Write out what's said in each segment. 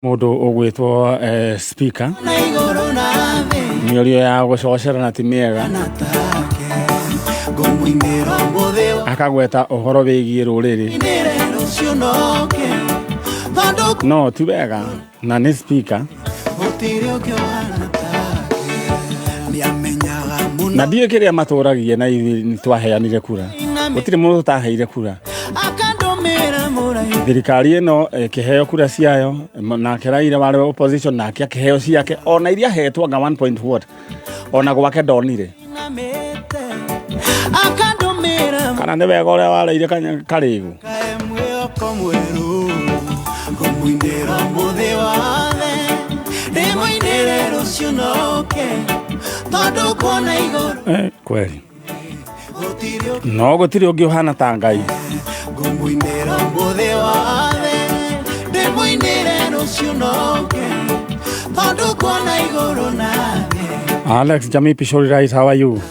Mũndũ ũgwĩtwo speaker mĩario ya gũcocera na ti mĩega, akagweta ũhoro wĩgiĩ rũrĩrĩ, no ti wega na nĩ speaker. Na ndiũĩ kĩrĩa matũragia na ithuĩ nĩ twaheanire kura, gũtirĩ mũndũ tũtaheire kura. Thirikari ĩno ĩkĩheo kura ciayo, nake Raila warĩ wa opposition nake akĩheo ciake, ona iria ahetwo anga 1 point what, ona gwake ndonire. Kana nĩ wega ũrĩa wareire Karĩgu. Kweli no gũtirĩ ũngĩ ũhana ta Ngai. Ngũmũinĩra ũmũthĩ wothe, ndĩmũinĩre rũciũ noke, tondũ kuona igũrũ na thĩ. Alex Jamii Pishori Rice, how are you?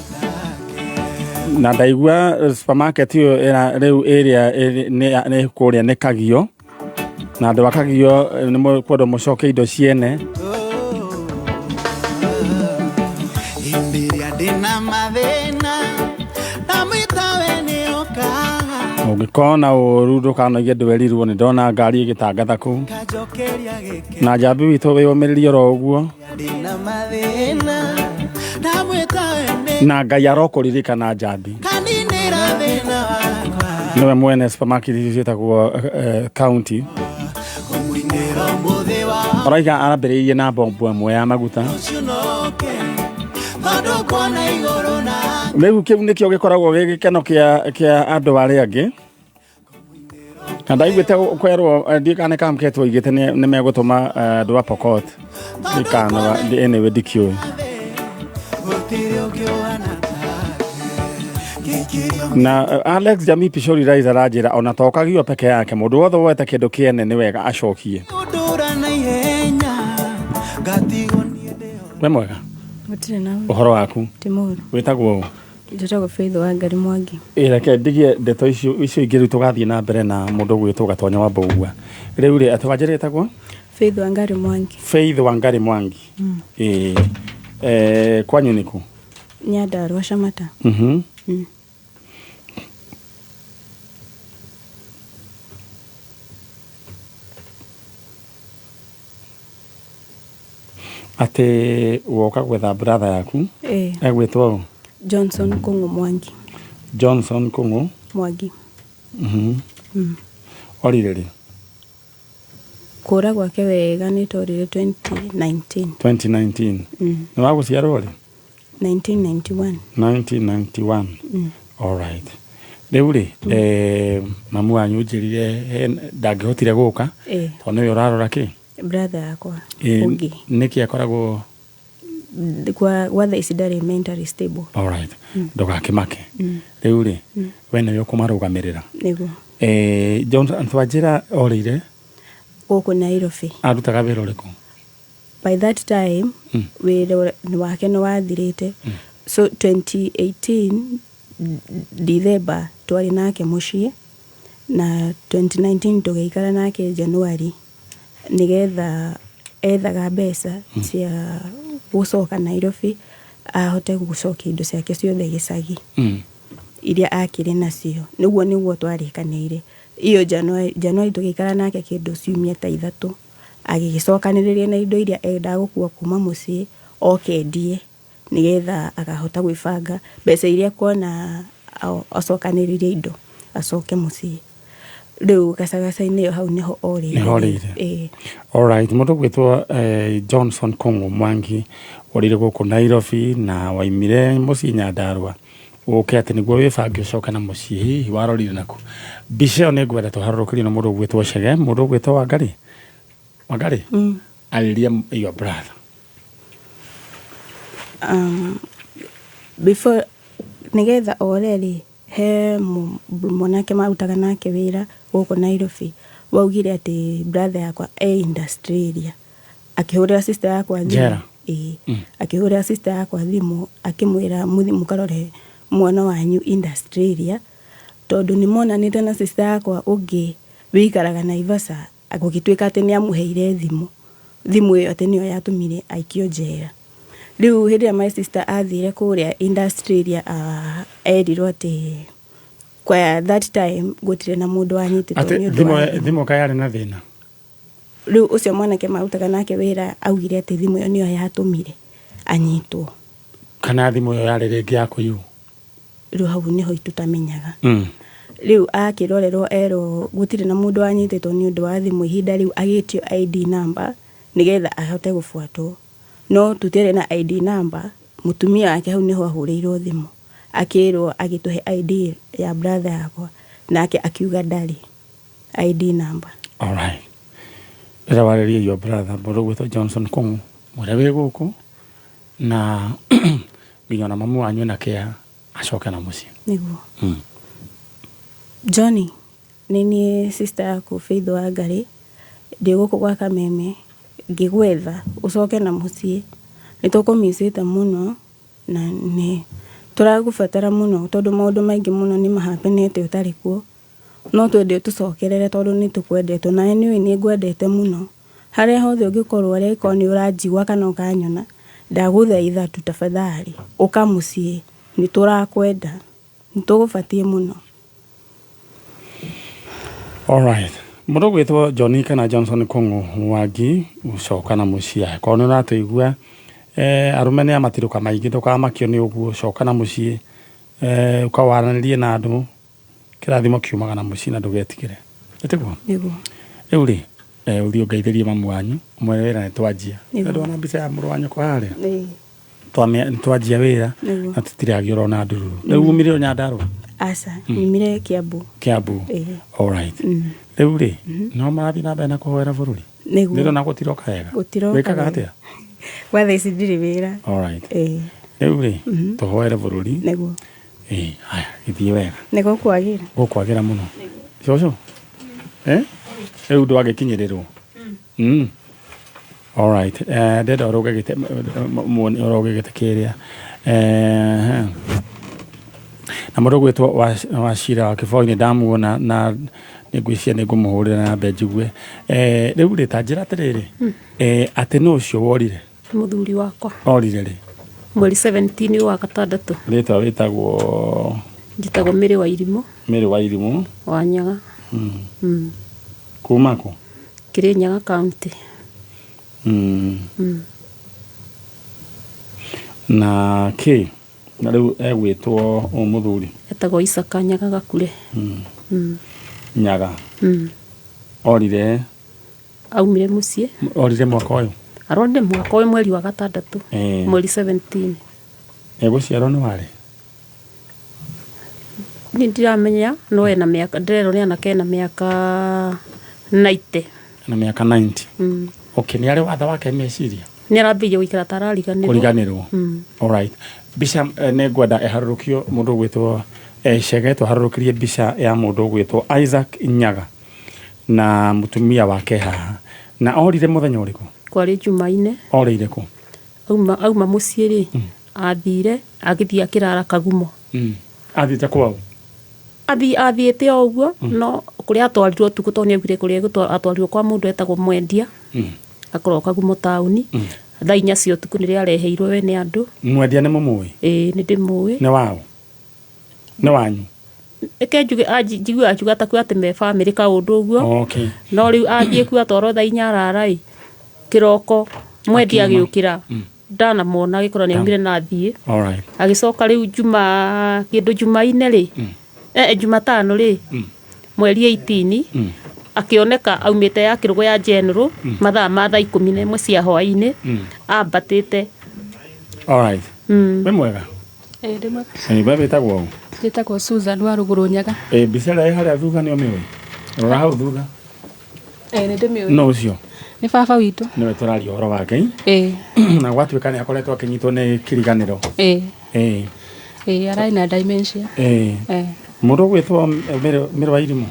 Na ndaigua supermarket ĩyo ĩra rĩu ĩrĩa nĩ kũrĩa nĩ Kagio, na andũ a Kagio nĩ mũkwendwo mũcoke indo ciene. Hĩndĩ ĩrĩa ndĩna mathĩna, ndamwĩta we nĩokaga. Ũngĩkorwo na ũru ndũkanoige ndwerirwo, nĩ ndona ngari ĩgĩtangatha kũu. Kanjokeria gĩkeno. Na njambi witũ wĩyũmĩrĩrie oro ũguo. Ndĩna mathĩna, ndamwĩta we nĩ Na Ngai arokũririkana njambi. kaninĩra thĩna wakwa. Nĩwe mwene supermarket icio ciĩtagwo county. Ngũmũinĩra ũmũthĩ wa Ũraiga arambĩrĩirie na bombo ĩmwe ya maguta. rũciũ noke, tondũ kuona igũrũ na Rĩu kĩu nĩkĩo gĩkoragwo gĩ gĩkeno kĩa andũ arĩa angĩ. Na ndaiguĩte kwerwo ndiũĩ kana nĩ Kamketwo oigĩte nĩ megũtũma andũ a Pokot. Ndiũĩ kana anyway ndikĩũĩ. Gũtirĩ ũngĩ ũhana take. Gĩkĩrio Na Alex Jamii Pishori Rais aranjĩra ona to Kagio peke yake, mũndũ wothe woete kĩndũ kĩene nĩ wega acokie. Ũndũra na ihenya, ngatigwo niĩ ndĩho. We mwega? Gũtirĩ na ũru. Ũhoro waku? Ti mũru. Wĩtagwo ũ? Njĩtagwo Faith Wangari Mwangi. Ĩ reke ndigie ndeto icio ingĩ rĩu tũgathiĩ na mbere na mũndũ ũgwĩtwo Gatonya wa Mbũgua. Rĩu rĩ, atĩ wanjĩra ĩtagwo? Faith Wangari Mwangi. Faith Wangari Mwangi. Ĩ kwanyu nĩ kũ? Nyandarua Shamata. Atĩ woka gwetha brother yaku? Ĩ. Egwĩtwo ũ? Johnson Kũng'ũ Mwangi. Johnson Kũng'ũ Mwangi. Orire rĩ? Kũra gwake wega nĩ torire 2019. 2019. Nĩ wa gũciarwo rĩ? 1991. 1991. All right. Rĩu rĩ, mamu wanyu njĩrire ndangĩhotire gũka tondũ nĩwe ũrarora kĩ? Brother yakwa ũngĩ. Nĩkĩ akoragwo? Kwa thaa ici ndarĩ mentally stable. All right. Ndũgakĩmake. Rĩu rĩ, we nĩwe ũkũmarũgamĩrĩra. Nĩguo. Johnson Twanjĩra orĩire? Gũkũ Nairobi. Arutaga wĩra ũrĩkũ? By that time wĩra wake nĩ wathirĩte. So 2018 December twarĩ nake mũciĩ, na 2019 tũgĩikara nake January, nĩgetha ethaga mbeca cia gũcoka Nairobi ahote gũcokia indo ciake ciothe gĩcagi iria akĩrĩ nacio. Nĩguo nĩguo twarĩkanĩire. Iyo January, January tũgĩikara nake kĩndũ ciumia ta ithatũ, agĩgĩcokanĩrĩria na indo iria endaga gũkua kuma mũciĩ oke endie, nĩgetha akahota gwĩbanga mbeca iria ekuona acokanĩrĩrie indo acoke mũciĩ. Rĩu gacagaca-inĩ ĩyo hau nĩho orĩire. Nĩho orĩire. Ĩĩ. Alright, mũndũ ũgwĩtwo Johnson Kũng'ũ Mwangi orĩire gũkũ Nairobi na waimire mũciĩ Nyandarua ũke atĩ nĩguo wĩbange ũcoke na mũciĩ, hihi warorire nakũ? Mbica ĩyo nĩ ngwenda tũharũrũkĩrio nĩ mũndũ ũgwĩtwo Chege, mũndũ ũgwĩtwo Wangari. Wangari, arĩria your brother. Before nĩgetha ore rĩ, he mwanake marutaga nake wĩra gũkũ Nairobi, waugire atĩ brother yakwa e industry area. Akĩhũrĩra sister yakwa thimũ. Njera? Ĩĩ. Akĩhũrĩra sister yakwa thimũ akĩmwĩra mũthiĩ mũkarore mwana wanyu industry area, tondũ nĩ monanĩte na sister yakwa ũngĩ wĩikaraga Naivasha, gũgĩtuĩka atĩ nĩ amũheire thimũ. Thimũ ĩyo atĩ nĩyo yatũmire aikio njera. Rĩu hĩndĩ ĩrĩa my sister athire kũrĩa industry area, erirwo atĩ kwa that time gũtirĩ na mũndũ wanyitĩtwo Atĩ nĩ ũndũ thimũ wa thimũ kaĩ yarĩ na thĩna? Rĩu ũcio mwanake marutaga nake wĩra augire atĩ thimũ ĩyo nĩyo yatũmire anyitwo. Kana thimũ ĩyo yarĩ rĩngĩ ya kũiywo? Rĩu hau nĩho tũtamenyaga. Rĩu akĩrorerwo erwo gũtirĩ na mũndũ wanyitĩtwo nĩ ũndũ wa thimũ ihinda rĩu, agĩtio ID number nĩgetha ahote gũbuatwo, no tũtiarĩ na ID number. Mũtumia wake hau nĩho ahũrĩirwo thimũ, akĩrwo agĩtũhe ID ya brother yakwa, nake akiuga ndarĩ ID number. Alright, rĩrĩa warĩrie your brother, mũndũ ũgwĩtwo Johnson Kũng'ũ, mwĩre wĩ gũkũ na nginya ona mamu wanyu ena kĩeha, acoke na mũciĩ. Nĩguo. Johnny, nĩ niĩ sister yaku Faith Wangari, ndĩ gũkũ gwa Kameme ngĩgwetha ũcoke na mũciĩ. Nĩ tũkũmicĩte mũno na nĩ tũragũbatara mũno, tondũ maũndũ maingĩ mũno nĩ mahapenete ũtarĩ kuo. No twende ũtũcokerere, tondũ nĩ tũkwendete, nawe nĩ ũĩ nĩ ngwendete mũno. Harĩa hothe ũngĩkorwo ũrĩ, angĩkorwo nĩ ũranjigua kana ũkanyona, ndagũthaitha tu tafadhali ũka mũciĩ, nĩ tũrakwenda, nĩ tũgũbatiĩ mũno. Alright, mũndũ ũgwĩtwo Johnny kana Johnson Kũng'ũ Mwangi, ũcoka na mũciĩ angĩkorwo nĩ ũratũigua. Arũme nĩ amatirũka maingĩ, ndũkamakio nĩ ũguo. Coka na mũciĩ, ũkawaranĩrie na andũ. Kĩrathimo kiumaga na mũciĩ na ndũgetigĩre, ĩtiguo? Nĩguo. Rĩu rĩ, ũthiĩ ũngeithĩrie mamu wanyu, ũmwĩre wĩra nĩ twanjia. Nĩguo. Ndona mbica ya mũrũ wa nyũkwa harĩa. Ĩĩ. Nĩ twanjia wĩra. Nĩguo. Na tũtiragĩa ũrona ndururu. Rĩu umire o Nyandarũa? Aca, nyumire Kiambu. Kiambu. Ĩĩ. Alright, rĩu rĩ, no marathiĩ na mbere na kũhoera bũrũri? Nĩguo. Ndĩrona gũtiroka wega. Gũtiroka Wĩkaga wega. atĩa? Gwa thaa ici ndirĩ wĩra. Alright. Ĩĩ. Rĩu rĩ, tũhoere bũrũri. Nĩguo. Ĩĩ, haya, gĩthiĩ wega. Nĩguo kwagĩra. Gũkwagĩra mũno, cũcũ. Rĩu ndwagĩkinyĩrĩrwo. Alright, ndenda ũrũge gĩtĩ, muone ũrũge gĩtĩ kĩrĩa. Na mũndũ ũgwĩtwo Wachira wa Kĩboi nĩ ndamuona na nĩ ngwĩciria nĩ ngũmũhũrĩra na mbe njigue. Rĩu rĩ, ta njĩra atĩrĩrĩ, atĩ nũ ũcio worire? Mũthuri wakwa. Orire rĩ? Mweri 17 wa gatandatũ. Rĩtwa wĩtagwo? Njĩtagwo Mĩrĩ wa Irimũ. Mĩrĩ wa Irimũ. Wa Nyaga. Kuma kũ? Kĩrĩnyaga County. Na kĩ na rĩu egwĩtwo ũ mũthuri? Etagwo Isaka Nyaga Gakure. Nyaga. Orire? Aumire mũciĩ. Orire mwaka ũyũ? Arorire mwaka ũyũ mweri wa gatandatũ. Mweri 17. Egũciarwo nĩ warĩ? Niĩ ndiramenya, no ena mĩaka, ndĩrerwo nĩ anake ena mĩaka 90. Na mĩaka 90? Okay, nĩ arĩ watha wake meciria? Nĩ arambĩrĩria gũikara ta arariganĩrwo. Kũriganĩrwo. Alright, mbica nĩ ngwenda ĩharũrũkio, mũndũ ũgwĩtwo Chege, tũharũrũkĩrie mbica ya mũndũ ũgwĩtwo Isaac Nyaga na mũtumia wake haha. Na orire mũthenya ũrĩkũ? Kwarĩ Jumaine. Orĩire kũ? Auma mũciĩ rĩ, athire agĩthiĩ akĩrara Kagumo. Athiĩte kwao? Athiĩte o ũguo, no kũrĩa atwarirwo ũtukũ, tondũ nĩ augire kũrĩa atwarirwo kwa mũndũ etagwo Mwendia. Akoragwo Kagumo taũni. Thaa 4 cia ũtukũ nĩrĩo areheirwo we nĩ andũ. Mwendia nĩ mũmũĩ? Ĩĩ, nĩ ndĩmũĩ. Nĩ wao? Nĩ wanyu? Reke njuge, njiguaga akiuga ta kuo atĩ me bamĩrĩ kaũndũ ũguo. No rĩu athiĩ kuo atwarwo thaa 4 arara ĩ, kĩroko Mwendia Akiuma. agĩũkĩra ndanamona, agĩkora nĩ aumire na athiĩ. Alright. Agĩcoka rĩu juma kĩndũ Jumaine rĩ, Jumatano rĩ, mweri 18, akĩoneka aumĩte ya kĩrũgũ ya General mathaa ma thaa 11 cia hwaĩ-inĩ, ambatĩte. Alright. Wĩ mwega? Ĩĩ, ndĩ mwega. We wĩtagwo ũ? Njĩtagwo Susan wa Rũgũrũ Nyaga. Mbica ĩrĩa ĩ harĩa thutha nĩ ũmĩũĩ? Rora hau thutha. Ĩĩ, nĩ ndĩmĩũĩ. No ũcio? Nĩ baba witũ. Nĩwe tũraria ũhoro wake. Ĩĩ. Na gwatuĩka nĩ akoretwo akĩnyitwo nĩ kĩriganĩro. Ĩĩ. Ĩĩ. Ĩĩ, ararĩ na dementia. Ĩĩ. Ĩĩ. Mũndũ ũgwĩtwo Mĩrĩ wa Irimũ,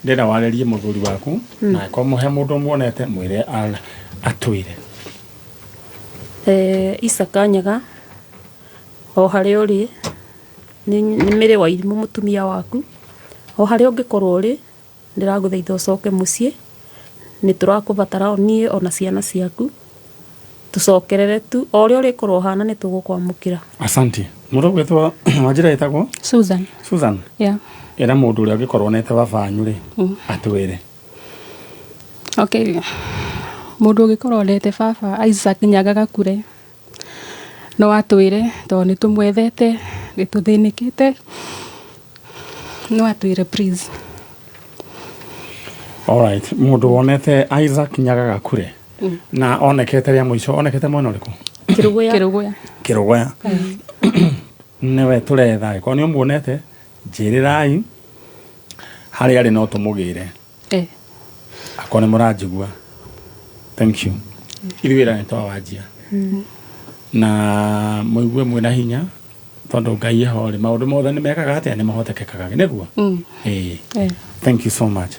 ndĩrenda warĩrie mũthuri waku, na angĩkorwo he mũndũ muonete, mwĩre atwĩre. Isaka Nyaga, o harĩa ũrĩ, nĩ Mĩrĩ wa Irimũ mũtumia waku, o harĩa ũngĩkorwo ũrĩ, ndĩragũthaitha ũcoke mũciĩ. Nĩ tũrakũbatara o niĩ ona ciana ciaku, tũcokerere tu o ũrĩa ũrĩkorwo ũhana, nĩ tũgũkwamũkĩra. Asante. Mũndũ ũgwĩtwo Wanjĩra ĩtagwo? Susan. Susan. Yeah. Ĩra mũndũ ũrĩa ũngĩkorwo onete baba wanyu rĩ, atwĩre. Okay. Mũndũ ũngĩkorwo onete baba Isaac Nyaga Gakure no atwĩre, tondũ nĩ tũmwethete, nĩ tũthĩnĩkĩte, no atwĩre please. Alright, mũndũ wonete Isaac Nyaga Gakure na onekete rĩa mũico onekete mwena ũrĩkũ? Kĩrũgũya. Kĩrũgũya. Kĩrũgũya nĩwe tũretha. Angĩkorwo nĩ ũmuonete, njĩrĩrai harĩa arĩ no tũmũgĩre. Akorwo nĩ mũranjigua, thank you. Ithuĩ wĩra nĩ twawanjia na mũigue mwĩna hinya, tondũ Ngai eho rĩ, maũndũ mothe nĩ mekaga atĩa, nĩ mahotekekaga nĩguo. Ĩĩ. Thank you so much.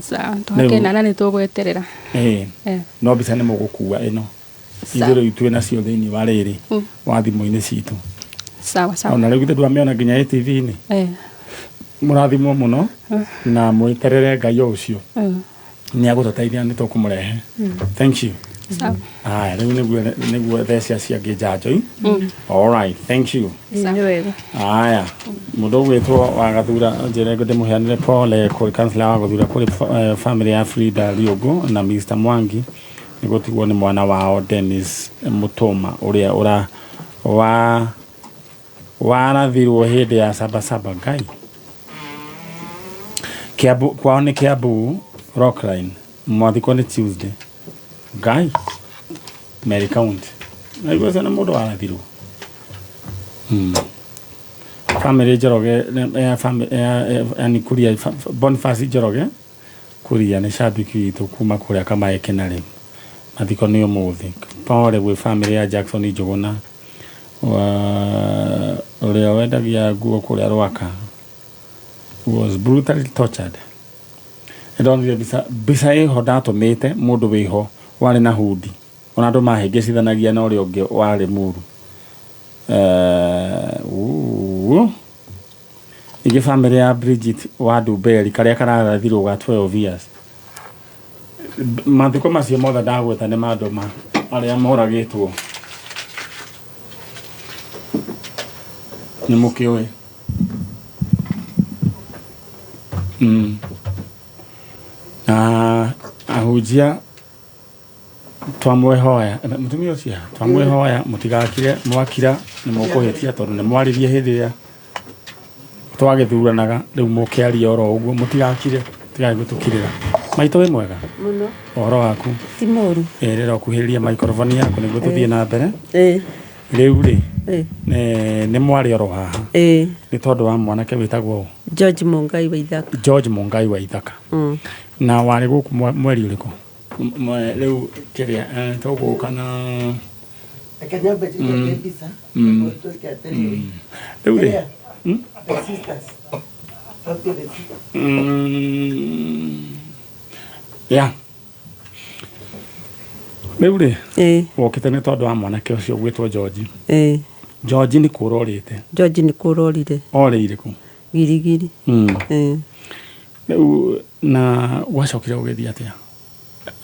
Sawa, twakena na nĩ tũgweterera. Ĩĩ. No mbica nĩ mũgũkua ĩno. Sawa. Ithuĩ rĩu twĩ nacio thĩinĩ wa rĩrĩ wa thimũ-inĩ citũ. Sawa sawa. Ona rĩu githĩ ndwamĩona nginya ATV-inĩ. Mũrathimwo mũno na mwĩterere Ngai o ũcio nĩ agũtũteithia, nĩ tũkũmũrehe. Thank you. Sawa. Aya, rĩu nĩguo theca ciangĩ njanjo. All right, thank you. Nĩ wega. Aya, mũndũ ũgwĩtwo wa Gathura, njĩre ndĩmũheanĩre pole kũrĩ kansela wa Gathura, kũrĩ family ya Frida Riũngũ na Mr Mwangi nĩ gũtigwo nĩ mwana wao Dennis Mũtũma, ũrĩa ũra wa warathirwo hĩndĩ ya Sabasaba. Ngai Kiambu, kwao nĩ Kiambu Rockline, mwathikwo nĩ Tuesday. Ngai, Mary County naiguo ũcio nĩ mũndũ warathirwo. Family Njoroge ya yani Kuria, Boniface Njoroge Kuria nĩ shabiki witũ kuma kũrĩa Kamae Kĩnarĩ, mathiko nĩ ũmũthĩ. Pole gwĩ family ya Jackson Njũgũna wa ũrĩa wendagia nguo kũrĩa Rwaka, was brutally tortured. Nĩndonire mbica ĩho ndatũmĩte, mũndũ wĩho warĩ na hundi, ona andũ mahĩngĩcithanagia na ũrĩa ũngĩ warĩ mũru. Ingĩ family ya Bridget wa Ndumberi karĩa kararathirwo ga 12 years. Mathiko macio mothe ndagweta nĩ mandũ ma arĩa moragĩtwo nĩ mũkĩũĩ. Na ahunjia twamwehoya, mũtumia ũcio twamwehoya mũtigakire, mwakira nĩ mũkũhĩtia, tondũ nĩ mwaririe hĩndĩ ĩrĩa twagĩthuranaga, rĩu mũkĩaria oro ũguo, mũtigakire, tigai gũtũkirĩra. Maitũ, wĩ mwega? Mũno. Ũhoro waku? Ti mũru. Ĩrĩra ũkuhĩrĩrie microphone yaku nĩguo tũthiĩ na mbere. Ĩĩ. Rĩu rĩ, Ĩĩ. nĩ mwarĩ oro haha Ĩĩ. nĩ tondũ wa mwanake wĩtagwo ũ? George Mungai wa Ithaka. George Mungai wa Ithaka. Na warĩ gũkũ mweri ũrĩkũ? Rĩu kĩrĩa tũgũka na Reke nyambe njĩke mbica. Twĩke atĩrĩrĩ. Rĩu rĩ, Kĩrĩa? The sisters. Twambie the sisters. Ya rĩu rĩ, Ĩĩ. wokĩte nĩ tondũ wa mwanake ũcio gwĩtwo George. Ĩĩ. George nĩ kũra orĩte? George nĩ kũrorire. Orĩire kũ? Girigiri. Ĩĩ. Rĩu na gwacokire gũgĩthiĩ atĩa?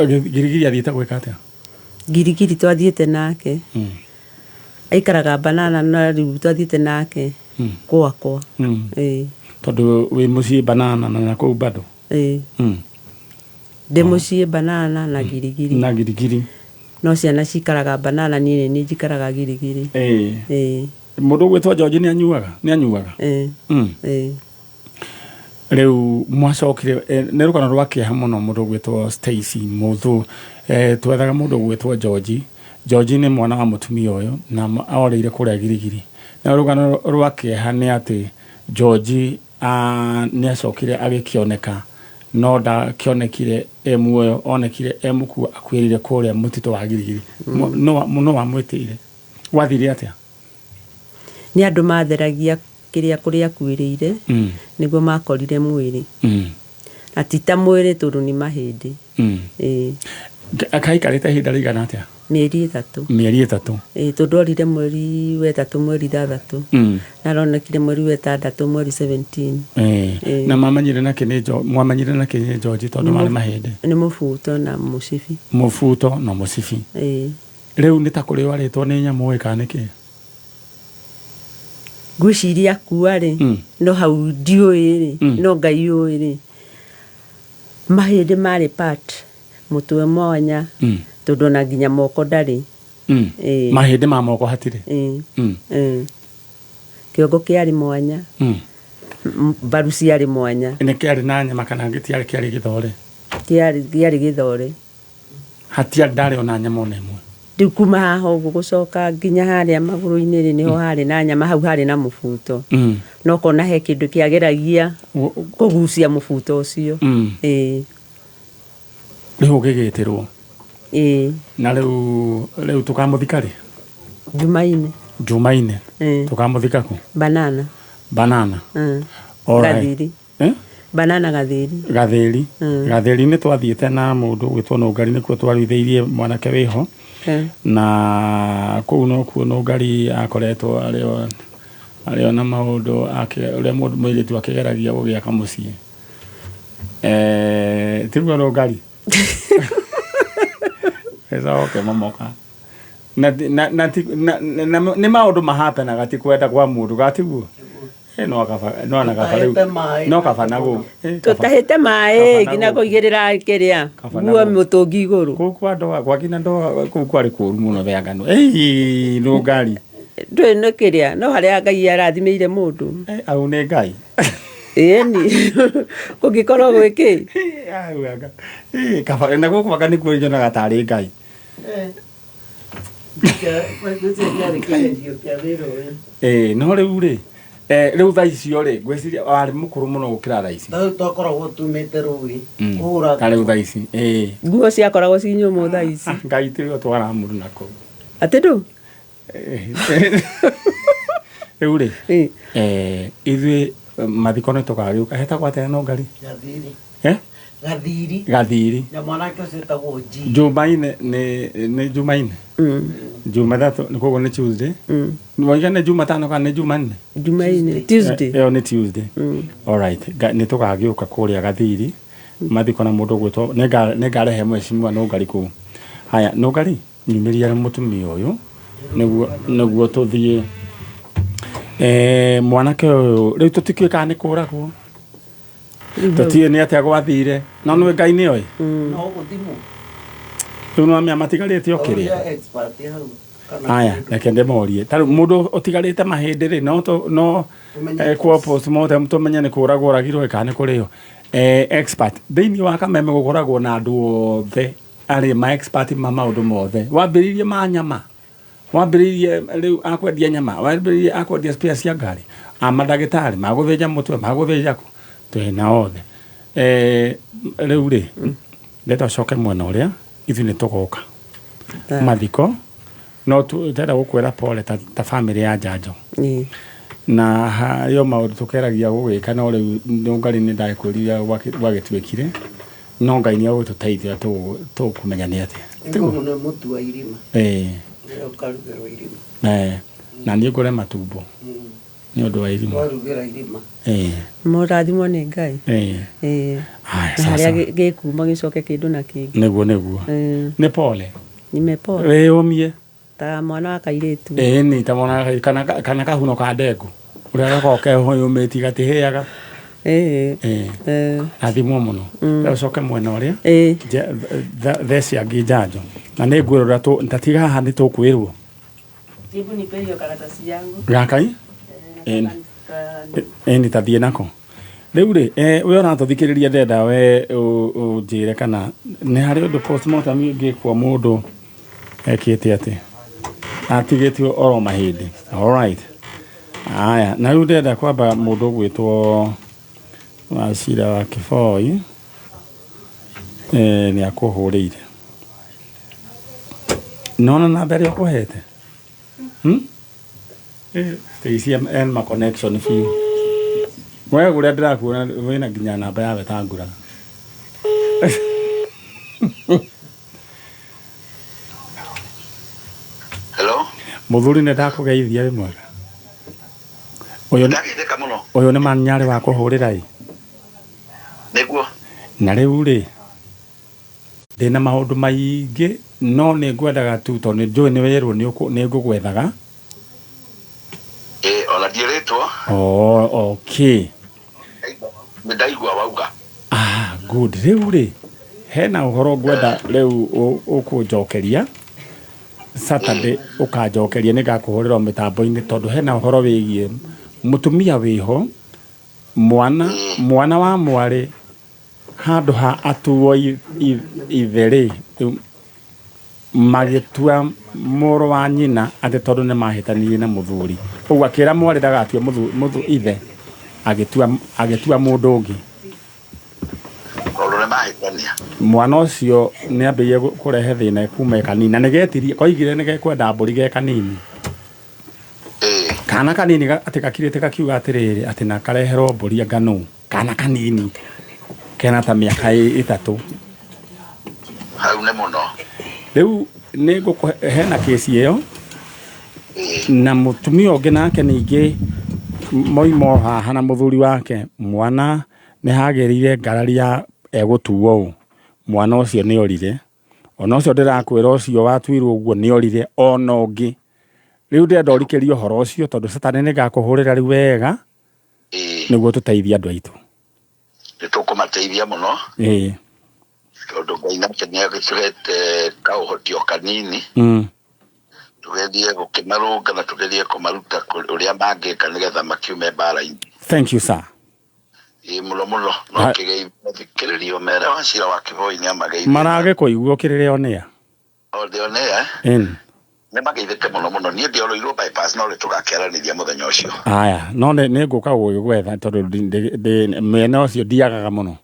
Girigiri athiĩte gwĩka atĩa? Girigiri twathiĩte nake. Aikaraga Banana, na rĩu twathiĩte nake gwakwa. Ĩĩ. Tondũ wĩ mũciĩ Banana na nakũu bado? Ĩĩ. Ndĩ mũciĩ Banana na Girigiri. Na Girigiri. No ciana cikaraga Banana, niĩ nĩ njikaraga Girigiri. Ĩĩ. Ĩĩ. Mũndũ ũgwĩtwo George nĩ anyuaga? Nĩ anyuaga? Ĩĩ. Ĩĩ. Rĩu mwacokire nĩ rũgano rwa kĩeha mũno. Mũndũ ũgwĩtwo Stacy Mũthũ, twethaga mũndũ ũgwĩtwo George. George nĩ mwana wa mũtumia ũyũ na orĩire kũrĩa Girigiri, na rũgano rwa kĩeha nĩ atĩ George nĩ acokire agĩkĩoneka, no ndakĩonekire e muoyo, onekire e mũkuo, akuĩrĩire kũrĩa mũtitũ wa Girigiri. No wamwĩtĩire, gwathire atĩa? Nĩ andũ matheragia kĩrĩa kũrĩa akuĩrĩire, nĩguo makorire mwĩrĩ. Na ti ta mwĩrĩ, tondũ nĩ mahĩndĩ. Ĩĩ. Akaikarĩte ihinda rĩigana atĩa? Mĩeri 3. Mĩeri 3. Ĩĩ, tondũ orire mweri wa 3 mweri 6. Na aronekire mweri wa 6 mweri 17. Ĩĩ. Na mamenyire nakĩ nĩ mwamenyire nakĩ nĩ George tondũ marĩ mahĩndĩ? Nĩ mũbuto na mũcibi. Mũbuto na mũcibi. Ĩĩ. Rĩu nĩ ta kũrĩo arĩtwo nĩ nyamũ ĩ kana nĩkĩ? Ngwĩciria akua rĩ, no hau ndiũĩ rĩ, no Ngai ũĩ rĩ, mahĩndĩ marĩ part, mũtwe mwanya, tondũ ona nginya moko ndarĩ. Ĩĩ. Mahĩndĩ ma moko hatirĩ? Ĩĩ. Ĩĩ. Kĩongo kĩarĩ mwanya. Mbaru ciarĩ mwanya. Nĩ kĩarĩ na nyama kana gĩtiarĩ, kĩarĩ gĩthore? Kĩarĩ gĩthore. Hatiarĩ, ndarĩ ona nyama ona ĩmwe. Rĩu kuma haha ũguo gũcoka nginya harĩa magũrũ-inĩ rĩ, nĩho harĩ na nyama, hau harĩ na mũbuto. No kona he kĩndũ kĩageragia kũgucia mũbuto ũcio. Ĩĩ. Rĩu ũgĩgĩtĩrwo? Ĩĩ. Na rĩu tũkamũthika rĩ? Jumaine. Jumaine. Ĩĩ. Tũkamũthika kũ? Banana. Banana. All right. Gathiri. Eh? Banana Gathiri. Gathiri. Gathiri nĩ twathiĩte na mũndũ ũgwĩtwo Nũngari, nĩkuo twaruithĩirie mwanake wĩho. Na kũu nokuo Nũngari akoretwo arĩ o na maũndũ ake, ũrĩa mũndũ mũirĩtu akĩgeragia gũgĩaka mũciĩ. Tiguo Nũngari? Ĩcoke momoka. Na nĩ maũndũ mahapenaga ti kwenda kwa mũndũ, gatiguo? No kaba, no na kaba rĩu. No kaba na gũ. Tũtahĩte maĩ nginya kũigĩrĩra kĩrĩa nguo mũtũngi igũrũ. Kũu kwa ndoa, kwa nginya ndoa kũu kwarĩ kũũru mũno thengano. Nũngari. Ndũĩ nĩ kĩrĩa, no harĩa Ngai arathimĩire mũndũ. Au nĩ Ngai. Ĩni. Kũngĩkorwo gwĩ kĩ? Kaba na gũkũ anga nĩkuo nyonaga tarĩ Ngai. No rĩu rĩ, rĩu thaa icio rĩ, ngwĩciria warĩ mũkũrũ mũno gũkĩra thaa ici. Rĩu twakoragwo tumĩte rũĩ kũhũra. Ta rĩu thaa ici. Nguo ciakoragwo ci nyũmũ thaa ici. Ngai tiwe twara mũndũ na kũu. Atĩ ndũ? Rĩu rĩ, ithuĩ mathiko nĩ tũgagĩũka. Hetagwo atĩa Nũngari? Gathiri. Gathiri. Gathiri. Na mwanake ũcio etagwo G. Jumaine nĩ Jumaine. Jumatatu nĩ koguo nĩ Tuesday. Waiga nĩ Jumatano kana nĩ Jumanne? Jumaine, Tuesday. Ĩyo nĩ Tuesday. All right. Nĩ tũgagĩũka kũrĩa Gathiri. Mathiko na mũndũ ũgwĩtwo nĩngarehe mheshimiwa Nũngari kũu. Haya, Nũngari, nyumĩria mũtumia ũyũ nĩguo tũthiĩ. Mwanake ũyũ rĩu tũtikĩũĩ kana nĩ kũragwo. Tũtiũĩ nĩ atĩa gwathire. No nĩwe Ngai nĩoĩ. No gũthimwo. Rĩu nĩwamenya matigarĩte o kĩrĩa. Ũrĩa expert hau. Haya, reke ndĩmorie. Ta rĩu mũndũ ũtigarĩte mahĩndĩ rĩ, no kwa postmortem tũmenye nĩ kũragwo oragirwo kana nĩ kũrĩo. Expert thĩinĩ wa Kameme gũkoragwo na andũ othe arĩa ma expert ma maũndũ mothe. Wambĩrĩirie ma nyama, wambĩrĩirie rĩu akwendia nyama, wambĩrĩirie akwendia spare cia ngari, a mandagĩtarĩ magũthĩnja mũtwe, magũthĩnja kũ, twĩna othe. Rĩu rĩ, ndĩrenda ũcoke mwena ũrĩa ithuĩ nĩ tũgoka mathiko, no ndĩrenda gũkwĩra pole ta family ya Njanjo. Na harĩ o maũndũ tũkeragia gũgĩka, no rĩu Nũngari nĩ ndagĩkwĩrire gwagĩtuĩkire, no Ngai nĩ egũtũteithia tũkũmenya nĩ atĩa. Nĩngũmũ nĩ mũtu wa irima. Nĩ ũkarugĩrwo irima. Na niĩ ngũre matumbo. Nĩ ũndũ wa irima. Warugĩra irima. Mũrathimwo nĩ Ngai. Haya, Na harĩa sasa. gĩkuma gĩcoke kĩndũ na kĩngĩ. Nĩguo, nĩguo. Nĩ pole. Nimepole. Wĩyũmie. Ta mwana wa kairĩtu. Nĩ ta mwana wa kairĩtu, kana kahuno ka ndengũ. Ũrĩa gakoragwo kehũyũmĩtie gatihĩaga. Rathimwo mũno. Rĩu ũcoke mwena ũrĩa. Theci angĩ Njanjo. Na nĩ ngwĩrora ta tiga haha nĩ tũkwĩrwo. Hebu nipe hiyo karatasi yangu. Gakai? Nĩ ta thiĩ nako. Rĩu rĩ, we ũratũthikĩrĩria ndĩrenda we ũnjĩre kana nĩ harĩ ũndũ postmortem ĩngĩkwo mũndũ ekĩte atĩ atigĩtio oro mahĩndĩ. All right. Aya, na rĩu ndĩrenda kwamba mũndũ ũgwĩtwo Wachira wa Kĩboi, nĩ akũhũrĩire. Nona namba ĩrĩa ũkũhete? Stacy en ma connection biũ. We ũrĩa ndĩrakuona wĩna nginya namba ya Wetangula. Mũthuri nĩ ndakũgeithia wĩ mwega. Ũyũ Ndageithĩka mũno. Ũyũ nĩ manyarĩ wa kũhũrĩra ĩ. Nĩguo. Na rĩu rĩ, ndĩna maũndũ maingĩ no nĩ ngwendaga tu tondũ nĩ njũĩ nĩ werwo nĩ ngũgwethaga. Ĩĩ ona ndiĩrĩtwo. Oh, okay. Nĩ ndaigua wauga. Ah, good. Rĩu rĩ, hena ũhoro ngwenda rĩu ũkũnjokeria. Saturday ũkanjokeria nĩ ngakũhũrĩra o mĩtambo-inĩ tondũ hena ũhoro wĩgiĩ mũtumia wĩho, mwana, mwana wa mwarĩ handũ ha atuo ithe rĩ, rĩu magĩtua mũrũ wa nyina atĩ tondũ nĩ mahĩtanirie na mũthuri. Ũguo akĩra mwarĩ ndagatue ithe, agĩtua, agĩtua mũndũ ũngĩ. Tondũ nĩ mahĩtania. Mwana ũcio nĩ ambĩrĩirie kũrehe thĩna kuma e kanini. Na nĩ getirie, koigire nĩ gekwenda mbũri ge kanini. Kana kanini atĩ gakirĩte gakiuga atĩrĩrĩ, atĩ na kareherwo mbũri anga nũ. Kana kanini kena ta mĩaka ĩtatũ. Hau nĩ mũno. Rĩu nĩ ngũkũhe, hena kesi ĩyo. Na mũtumia ũngĩ nake ningĩ moima o haha na mũthuri wake, mwana nĩ hagĩrĩire ngarari ya egũtuo ũũ. Mwana ũcio nĩ orire. Ona ũcio ndĩrakwĩra ũcio watuirwo ũguo nĩ orire ona ũngĩ. Rĩu ndĩrenda ũrikĩrie ũhoro ũcio tondũ Saturday nĩ ngakũhũrĩra rĩu wega nĩguo tũteithie andũ aitũ. Nĩ tũkũmateithia mũno. Tondũ Ngai nake nĩ agĩtũhete kaũhoti o kanini. Tũgerie gũkĩmarũnga na tũgerie kũmaruta ũrĩa mangĩka nĩgetha makiume mbara-inĩ. Thank you sir. Ĩĩ mũno mũno. No kĩgeithio thikĩrĩrio mere wa cira wa Kĩboi nĩ amageithia. Maragĩkũigua ũkĩrĩrĩ on air. O ndĩ on air. Nĩ mageithĩke mũno mũno. Niĩ ndĩoroirwo bypass no rĩ tũgakĩaranĩria mũthenya ũcio. Aya, no nĩ ngũka gũgĩgwetha tondũ mĩena ũcio ndiagaga mũno.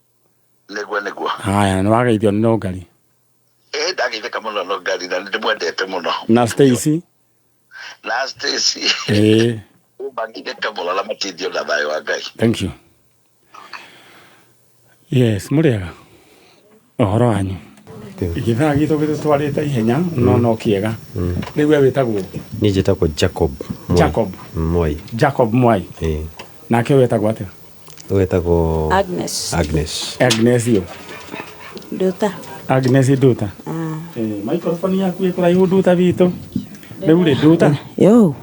Nĩguo, nĩguo. Aya, nĩ wageithio nĩ Nũngari. Ĩĩ ndageithĩka mũno Nũngari na nĩ ndĩmwendete mũno. Na Stacy. Na Stacy. Ĩĩ. Mageithĩke mũno na matindio na thayũ wa Ngai. Thank you. Yes, mũrĩega. Ũhoro wanyu. Gĩthaa gitũ gĩtũtwarĩte ihenya no no kĩega. Rĩu we wĩtagwo? Niĩ njĩtagwo Jacob Mwai. Jacob. Mwai. Jacob Mwai. Ĩĩ. Nake wĩtagwo atĩa? Wĩtagwo Agnes. Agnes. Agnes yo. Nduta. Agnes Nduta. Microphone yaku ĩ kũraihu Nduta witũ. Rĩu rĩ Nduta. Yo.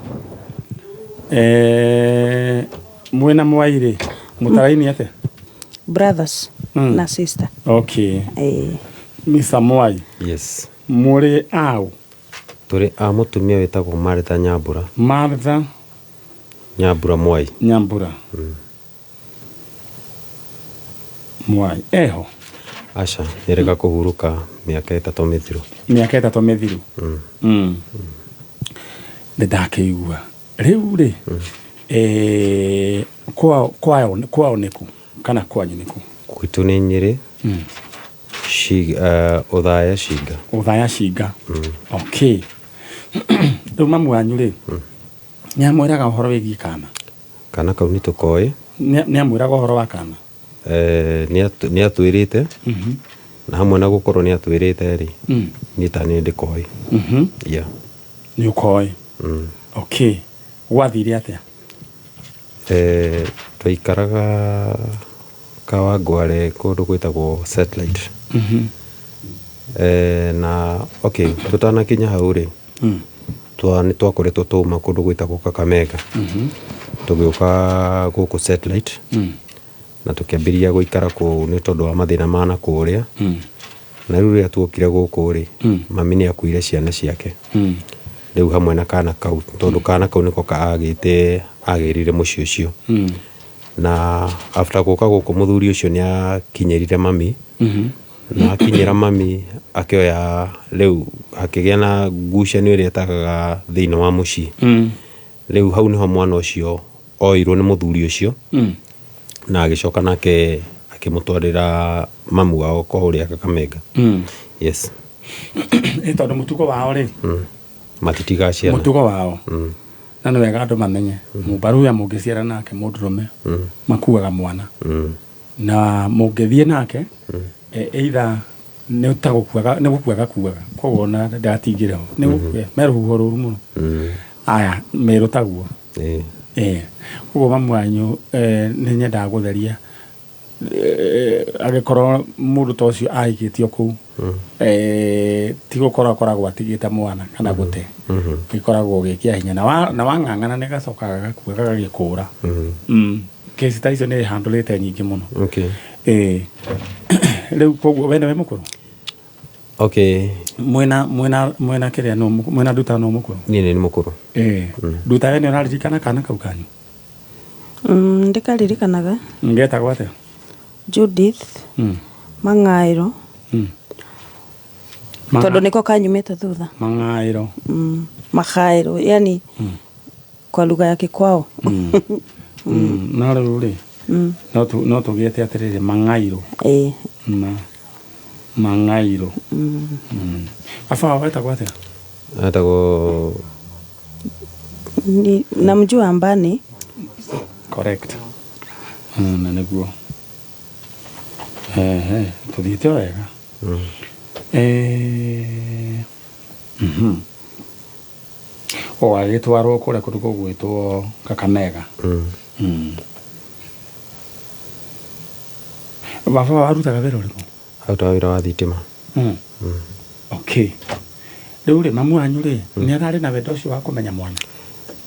Mwĩna Mwai rĩ, mũtaraini atĩa? Brothers na sister. Okay. Mr. Mwai. Yes. Mũrĩ au? Tũrĩ a mũtumia wĩtagwo Martha Nyambura. Martha Nyambura Mwai. Nyambura. Mwai. Eho. Aca, nĩrega kũhurũka mĩaka 3 mĩthiru. Mĩaka 3 mĩthiru. Nĩ ndakĩigua. Rĩu rĩ, kwao nĩkũ? Kana kwanyu nĩkũ? Gwitũ nĩ Nyĩrĩ. Othaya Cinga. Othaya Cinga. Okay. Rĩu mamu wanyu rĩ, nĩ amwĩraga ũhoro wĩgiĩ kana? Kana kau nĩ tũkoĩ. Nĩ amwĩraga ũhoro wa kana? Nĩ atwĩrĩte. Na hamwe na gũkorwo nĩ atwĩrĩte rĩ, niĩ ta nĩ ndĩkoĩ. Yeah. Nĩ ũkoĩ? Okay. Gwathire atĩa? Twaikaraga Kawangware kũndũ gwĩtagwo Satellite. Na okay, tũtanakinya hau rĩ, nĩ twakoretwo twauma kũndũ gwĩtagwo Kakamega. Tũgĩũka gũkũ Satellite. Na tũkĩambĩrĩria gũikara kũu nĩ tondũ wa mathĩna ma na kũrĩa. Na rĩu rĩrĩa tuokire gũkũ rĩ, mami nĩ akuire ciana ciake. Rĩu hamwe na kana kau, tondũ kana kau nĩko agĩrire mũciĩ ũcio. Na after gũka gũkũ mũthuri ũcio nĩ akinyĩrire mami. Na akinyĩra mami akĩoya rĩu akĩgĩa na ngucanio ĩrĩa ĩtagaga thĩinĩ wa mũciĩ. Rĩu hau nĩho mwana ũcio oirwo nĩ mũthuri ũcio. Na agĩcoka nake akĩmũtwarĩra mamu wao kũrĩa Kakamega. Yes. Ĩ tondũ mũtugo wao rĩ? Matitigaga ciana. Mũtugo wao. Na nĩ wega andũ mamenye. Mũmbaruya mũngĩciara nake mũndũrũme, makuaga mwana. Na mũngĩthiĩ nake, either nĩ ta gũkuaga, nĩ gũkua gakuaga. Koguo ona ndatingĩra ho. Nĩ gũkua, me rũhuho rũru mũno. Aya Meru taguo. Ĩĩ. Ĩĩ. Koguo mamu wanyu nĩ nyendaga gũtheria angĩkorwo mũndũ ta ũcio ahikĩtio kũu ti gũkorwo akoragwo atigĩte mwana kana gũte gĩkoragwo gĩ kĩa hinya na wang'ang'ana nĩ gacokaga gagakua gagagĩkũra. Kesi ta icio nĩ handũrĩte nyingĩ mũno. Okay. Ĩĩ. Rĩu koguo we nĩwe mũkũrũ? Okay. Mwĩna mwĩna mwĩna kĩrĩa nũ mwĩna Nduta nũ mũkũrũ? Niĩ nĩ mũkũrũ. Ĩĩ. Nduta we nĩ ũraririkana kana kau kanyu? Ndĩkaririkanaga. Getagwo atĩa? Judith Mang'aĩro. Tondũ nĩko kanyumĩte thutha. Mang'aĩro. Makhaĩro, yani kwa lugha ya kikwao. No rĩu rĩ, no tũgĩte atĩrĩrĩ Mang'airũ. Ĩĩ. Mang'airũ. Baba wao etagwo atĩa? Etagwo Namjua Ambani. Correct. Na nĩguo. Ehe, tũthiĩte o wega. O agĩtwarwo kũrĩa kũndũ gũgwĩtwo Kakamega. Baba wao arutaga wĩra ũrĩkũ? Arutaga wĩra wa thitima. Okay. Rĩu rĩ, mamu wanyu rĩ, nĩ ararĩ na wendo ũcio wa kũmenya mwana?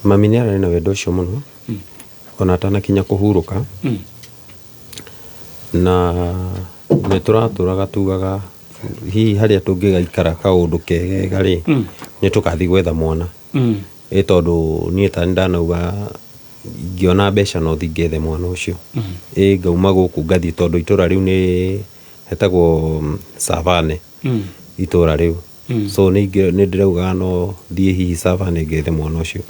Mami nĩ ararĩ na wendo ũcio mũno. Ona atanakinya kũhurũka. Na nĩ tũratũraga tugaga hihi harĩa tũngĩgaikara kaũndũ kegega rĩ, nĩ tũgathiĩ gwetha mwana. Ĩ tondũ niĩ ta nĩndanauga ingĩona mbeca no thiĩ ngethe mwana ũcio. Ĩ ngauma gũkũ ngathiĩ tondũ itũra rĩu nĩ hetagwo Savane itũra rĩu. So nĩ ndĩraugaga no thiĩ hihi Savane ngethe mwana ũcio.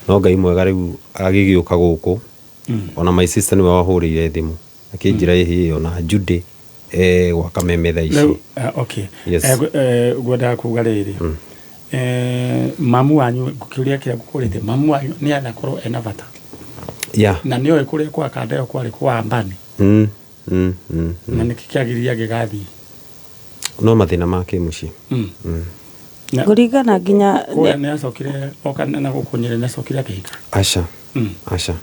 No Ngai mwega rĩu agĩgĩũka gũkũ, ona my sister nĩwe wahũrĩire thimũ akĩnjĩra ĩhĩ ona Judy gwa Kameme thaa ici. Rĩu, okay. Yes. Ngwendaga kuga rĩrĩ, mamu wanyu kĩũria kĩrĩa ngũkũrĩtie, mamu wanyu nĩ anakorwo ena bata? Yeah. Na nĩoĩ kũrĩa kwa kanda ĩyo kwarĩ kwa Ambani? Na nĩkĩ kĩagiririe angĩgathiĩ? No mathĩna ma kĩmũciĩ. Kũringana nginya Kũrĩa nĩ acokire oka na gũkũ Nyĩrĩ nĩ acokire akĩhika? Aca. Aca.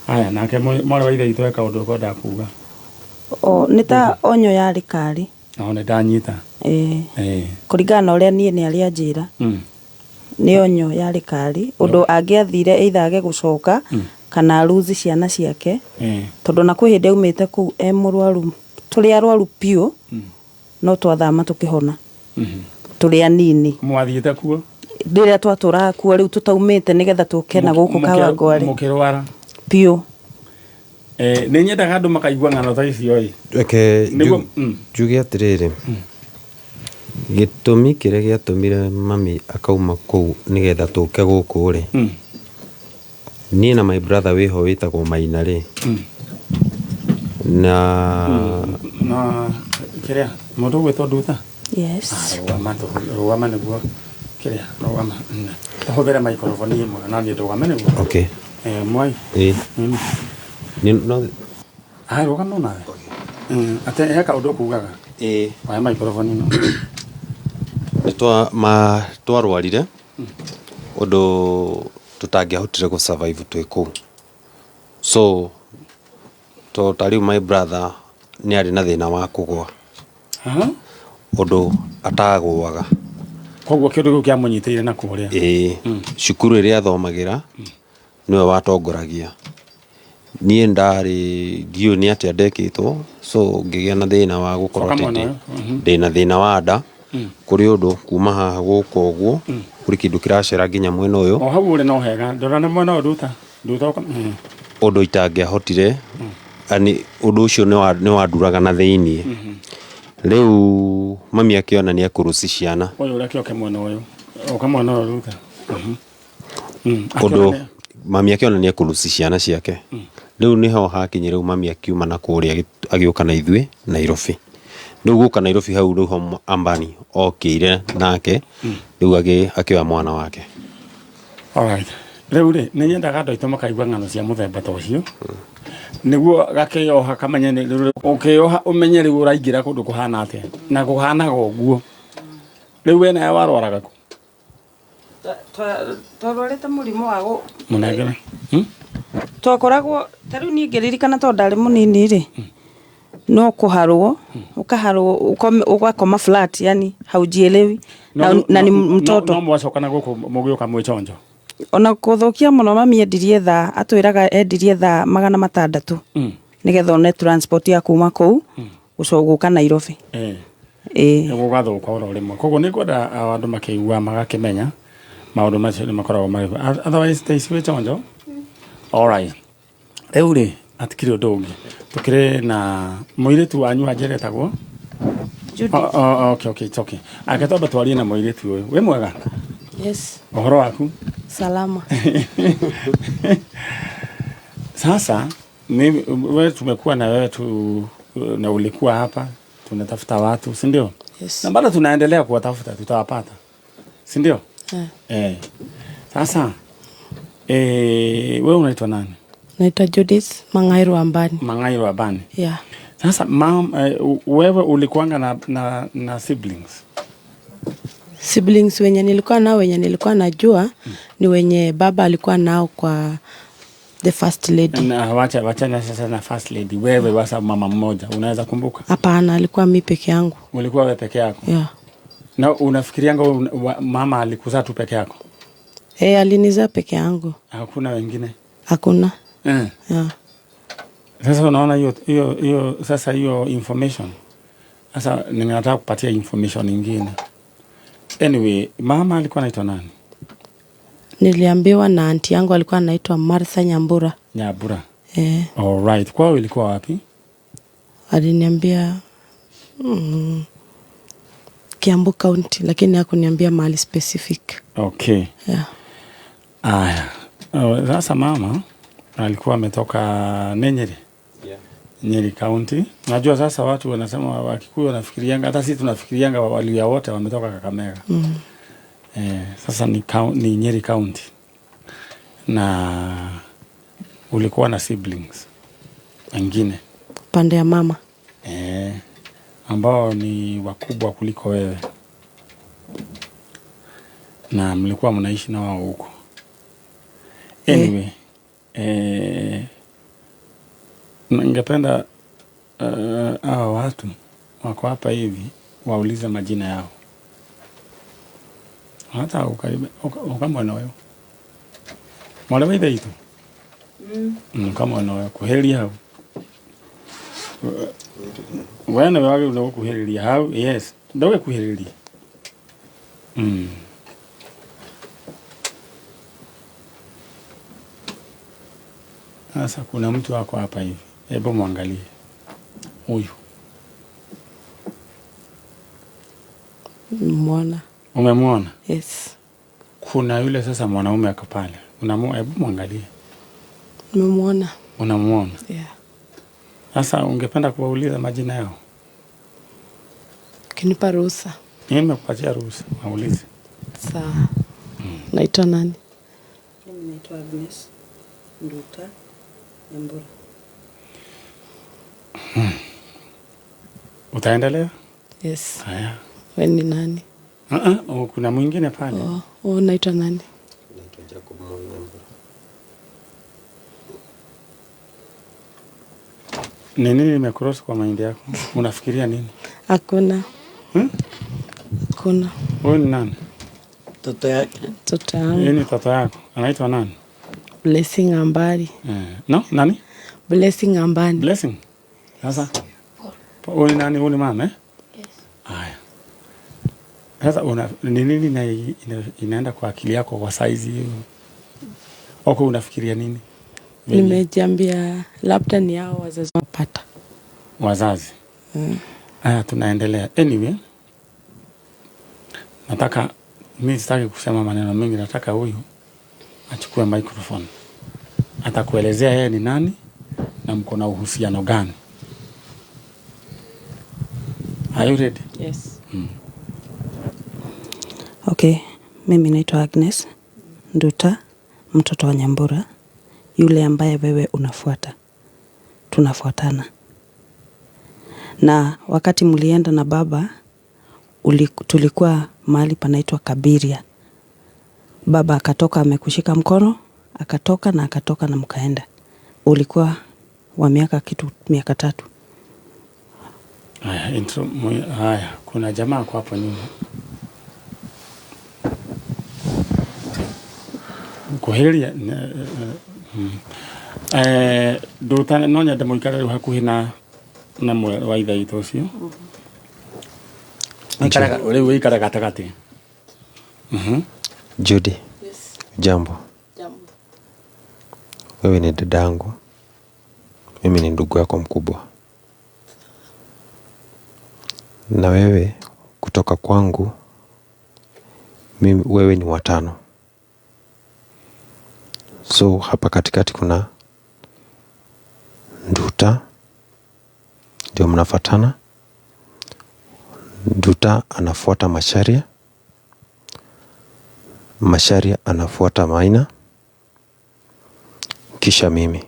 Haya, nake mwarĩ wa ithe witũ eka ũndũ ũkwendaga kuga. O, nĩ ta onyo yarĩ karĩ. O, nĩ ndanyita. Ĩĩ. Kũringana na ũrĩa niĩ nĩ arĩa anjĩra. Nĩ onyo yarĩ karĩ. Ũndũ angĩathire either age gũcoka kana aruzi ciana ciake. Tondũ na kwĩ hĩndĩ aumĩte kũu e mũrwaru, tũrĩ arwaru biũ, no twathama tũkĩhona. Tũrĩ anini. Mwathiĩte kuo? Rĩrĩa twatũraga kuo rĩu tũtaumĩte nĩgetha tũke na gũkũ Kawangware. Mũkĩrwara? Biũ. Nĩ nyendaga andũ makaigua ng'ano ta icio ĩ. Reke njuge atĩrĩrĩ, gĩtũmi kĩrĩa gĩatũmire mami akauma kũu nĩgetha tũke gũkũ rĩ, niĩ na my brother wĩho wĩtagwo Maina rĩ, na na kĩrĩa mũndũ ũgwĩtwo Nduta? Yes. Rũgama, rũgama nĩguo kĩrĩa, rũgama. Tũhũthĩre microphone ĩmwe na niĩ ndũgame nĩguo. Okay. Mwai. Ĩĩ. Nĩ no Ah, rũgama onawe. Ate he kaũndũ ũkugaga? Ĩĩ. Oya microphone ĩno. Nĩ twarwarire ũndũ tũtangĩahotire gũ survive twĩ kũu. So to ta rĩu my brother nĩ arĩ na thĩna wa kũgũa. Ũndũ atagũaga. Koguo kĩndũ kĩu kĩamũnyitĩire na kũrĩa. Ĩĩ. Cukuru ĩrĩa athomagĩra nĩwe watongoragia. Niĩ ndarĩ ndiũĩ nĩ atĩa ndekĩtwo, so ngĩgĩa na thĩna wa gũkorwo Coka atĩ mwena ũyũ. ndĩna thĩna wa nda. Kũrĩ ũndũ kuma haha gũka ũguo, kũrĩ kĩndũ kĩracera nginya mwena ũyũ. O hau ũrĩ no hega, ndora nĩ mwena ũyũ Nduta. Nduta ũka. Ũndũ itangĩahotire, yani ũndũ ũcio nĩ wanduraga na thĩiniĩ. Rĩu mami akĩona nĩ ekũrũci ciana. Ũyũ ũreke ũke mwena ũyũ. Ũka mwena ũyũ Nduta. Ũndũ mami akĩona nĩ ekũrũci ciana ciake. Rĩu nĩho hakinyire rĩu mami akiuma na kũrĩa agĩũka na ithuĩ Nairobi. Rĩu gũka Nairobi hau rĩu ho Ambani okĩire nake, rĩu akĩoya mwana wake. Alright. Rĩu rĩ, nĩ nyendaga andũ aitũ makaigua ng'ano cia mũthemba ta ũcio. Nĩguo gakĩoha kamenye nĩ rĩu, ũkĩoha ũmenye rĩu ũraingĩra kũndũ kũhana atĩa. Na kũhanaga ũguo. Rĩu we nawe warwaraga kũ? Twarwarĩte mũrimũ wa gũ Mũnengere. Twakoragwo ta rĩu niĩ ngĩririkana tondũ ndarĩ mũnini rĩ, no kũharwo ũkaharwo ũgakoma flat, yani haujielewi na ni mtoto. No mwacoka na gũkũ mũgĩũka mwĩ chonjo. Ona kũthũkia mũno mami endirie thaa, atwĩraga endirie thaa 600 nĩgetha one transport ya kuma kũu gũka Nairobi. Ĩĩ. Gũgathũka oro rĩmwe. Koguo nĩ ngwenda andũ makĩigua magakĩmenya maũndũ macio nĩ makoragwo marĩ. Otherwise thaa ici wĩ chonjo. All right. Rĩu rĩ atikĩrĩ ũndũ ũngĩ. Tũkĩrĩ na mũirĩtu wanyu wa njĩra etagwo? Judith. Oh, okay, okay, it's okay. Ake twambe twarie na mũirĩtu ũyũ. Wĩ mwega? Yes. Ũhoro waku? Salama. Sasa mimi wewe tumekuwa na wewe tu, na ulikuwa hapa tunatafuta watu, si ndio? Yes. Na bado tunaendelea kuwatafuta, tutawapata. Si ndio? Sasa wewe unaitwa nani? Naitwa Judith Mang'airu Ambani. Mang'airu Ambani. Yeah. Sasa mam, wewe ulikuanga na siblings? Siblings wenye nilikuwa nao, wenye nilikuwa najua ni wenye baba alikuwa nao kwa the first lady. Na wacha sasa na first lady. Wewe wasa mama mmoja, unaweza kumbuka? Hapana, alikuwa mimi peke yangu. Ulikuwa wewe peke yako? Yeah. Na unafikirianga mama alikuzaa tu peke yako? Alinizaa peke yangu. Hakuna wengine? Hakuna. Yeah. Sasa unaona hiyo sasa hiyo information. Sasa ninataka kupatia information nyingine. Anyway, mama alikuwa anaitwa nani? Niliambiwa na aunti yangu alikuwa anaitwa Martha Nyambura. Nyambura. All right. Kwao ilikuwa wapi? Aliniambia Kiambu County, lakini hakuniambia mahali specific. Okay. Yeah. Aya. Sasa mama alikuwa ametoka Nyeri. Yeah. Nyeri County. Najua sasa watu wanasema Wakikuyu wanafikirianga, hata sisi tunafikirianga Waluhya wote wametoka Kakamega. Sasa ni Nyeri County. Na ulikuwa na siblings wengine pande ya mama ambao ni wakubwa kuliko wewe, na mlikuwa mnaishi na wao huko. Anyway, ningependa hao watu wako hapa hivi waulize majina yao. Hata ukamwona wewe. Mwale wewe itu. Ukamwona wewe kuheria hau. Wewe na wewe ndio kuheria hau. Yes, ndio kuheria. Sasa kuna mtu wako hapa hivi. Hebu muangalie. Huyu. Muona. Umemwona? Yes. Kuna yule sasa mwanaume ako pale. Hebu muangalie. Nimemuona. Unamuona? Yeah. Sasa ungependa kuwauliza majina yao? Ukinipa ruhusa. Mimi nimekupatia ruhusa, waulize. Sawa. Naitwa nani? Mimi naitwa Agnes Nduta Nyambura. Utaendelea? Yes. Haya. Wewe ni nani? Kuna mwingine pale. Oh, naitwa nani? Naitwa Jacob Moi Nyambura. Ni nini nimecross kwa mind yako? Unafikiria nini? Hakuna. Hakuna. Wewe ni nani? Mtoto yake. Mtoto yangu. Yeye ni mtoto yako. Anaitwa nani? Blessing Ambani. No, nani? Blessing Ambani. Blessing. Sasa. Wewe ni nani? Wewe ni mama eh? Yes. Haya. Sasa ni nini inaenda kwa akili yako kwa size hiyo? Oko unafikiria nini? Nimejiambia labda ni hao wazazi wapata. Wazazi. Haya, tunaendelea. Anyway, nataka mimi sitaki kusema maneno mengi, nataka huyu achukue microphone. Atakuelezea yeye ni nani na mko na uhusiano gani. Are you ready? Yes. Okay, mimi naitwa Agnes Nduta, mtoto wa Nyambura, yule ambaye wewe unafuata. Tunafuatana. Na wakati mlienda na baba, tulikuwa mahali panaitwa Kabiria. Baba akatoka amekushika mkono, akatoka na akatoka na mkaenda. Ulikuwa wa miaka kitu miaka 3. Haya, intro, haya, kuna jamaa kwa hapo nyuma. Kuhĩrĩria Nduta no nyende mũikare rĩu hakuhĩ na mwarĩ wa ithe witũ ũcio. Ũikaraga rĩu ũikara gatagatĩ. Judy. Yes. Jambo. Jambo. Wewe ni dadangu, mimi ni ndugu yako mkubwa, na wewe kutoka kwangu mimi, wewe ni watano, so hapa katikati kuna Nduta, ndio mnafuatana. Nduta anafuata Macharia, Macharia anafuata Maina, kisha mimi.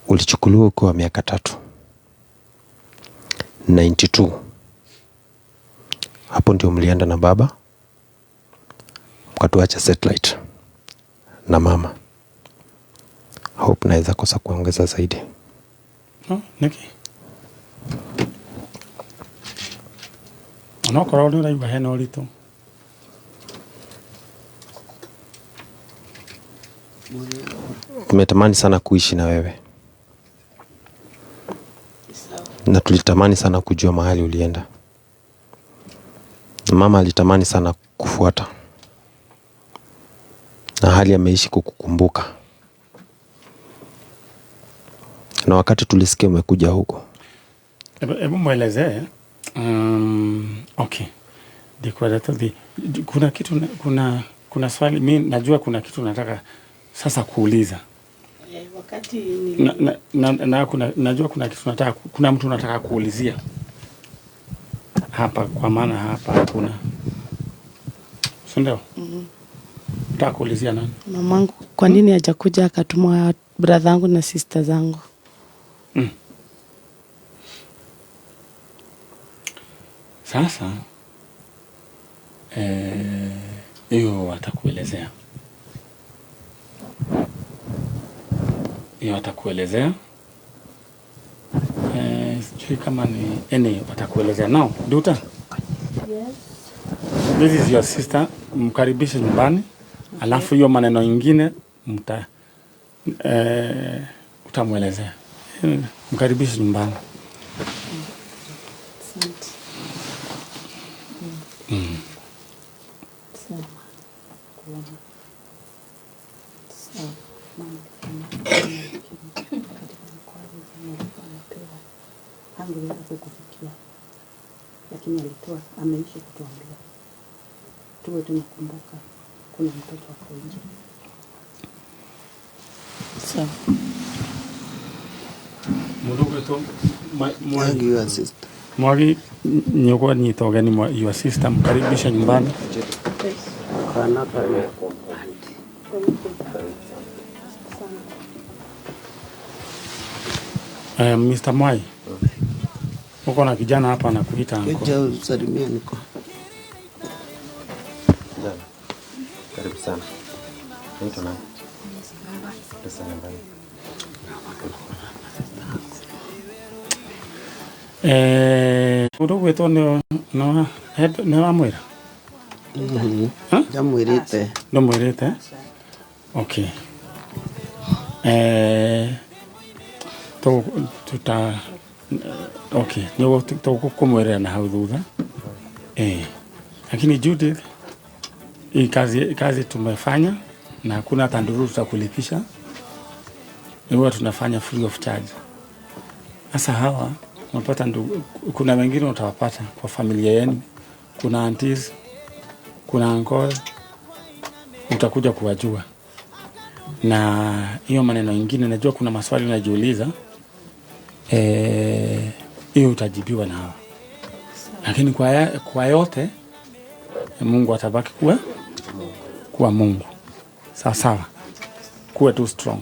Ulichukuliwa ukiwa miaka 3, 92. Hapo ndio mlienda na baba, mkatuacha satellite na mama. Hope naweza kosa kuongeza zaidi. No, niki. Onokorwo nĩ ũraigua hena ũritũ. Tumetamani sana kuishi na wewe, na tulitamani sana kujua mahali ulienda. Mama alitamani sana kufuata, na hali ameishi kukukumbuka. Na wakati tulisikia umekuja huko. Hebu mwelezee. Okay. Kuna kitu, kuna swali mimi najua kuna kitu nataka sasa kuuliza. Wakati nili... najua kuna kitu nataka, kuna mtu nataka kuulizia. Hapa kwa maana hapa hakuna. Si ndio? Nataka kuulizia nani? Mamangu kwa nini hajakuja akatumwa brother yangu na sister zangu? Sasa hiyo watakuelezea. Hiyo watakuelezea. Sijui kama ni any watakuelezea. Now, Nduta. Yes. This is your sister. Mkaribishe nyumbani. Alafu hiyo maneno ingine utamuelezea. Mkaribishe nyumbani. Asante. Hangeweza kukufikia, lakini alitoa, ameishi kutuambia tuwe tunakumbuka kuna mtoto hapo nje. Sawa. Mundu tu Mwagi your sister. Mwagi nyoko ni togeni mwa your sister, mkaribisha nyumbani. Kana pale. Mr. Mwai, uko na kijana hapa anakuita uncle. Kuja usalimie niko. Kijana, karibu sana. Naitwa nani? Pesa nyumbani. Mundu gwitwo ni wamwira? Ndamwirite. Ndamwirite? Okay. Tuta okay, nyo tukumwirira na hau thutha. Lakini Judith, hii kazi tumefanya na hakuna hata ndururu tutakulipisha. Ni huwa tunafanya free of charge. Sasa hawa unapata ndugu, kuna wengine utawapata kwa familia yenu, kuna aunties, kuna uncles, utakuja kuwajua. Na hiyo maneno ingine najua kuna maswali unajiuliza, hiyo utajibiwa na hawa. Lakini kwa yote Mungu atabaki kuwa Mungu. Sawa sawa. Kuwa too strong.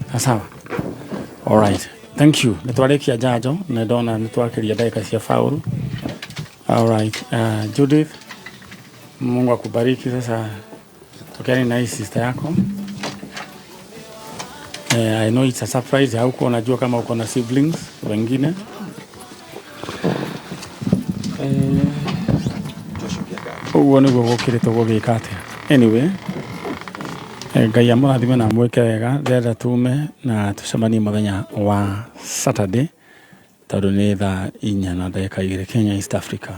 Sawa sawa. All right. Thank you. Nitwarikia jajo, ndona nitwakiria ndagika cia faulu. All right. Judith, Mungu akubariki. Sasa tokeani na hii sister yako. I know it's a surprise. Haukuwa unajua kama uko na siblings wengine. Ũguo nĩguo gũkĩrĩtwo gũgĩka atĩa. Anyway, Ngai amũrathime na amwĩke wega. Ndĩrenda tume na tũcemanie mũthenya wa Saturday tondũ nĩ thaa 4:02 Kenya East Africa.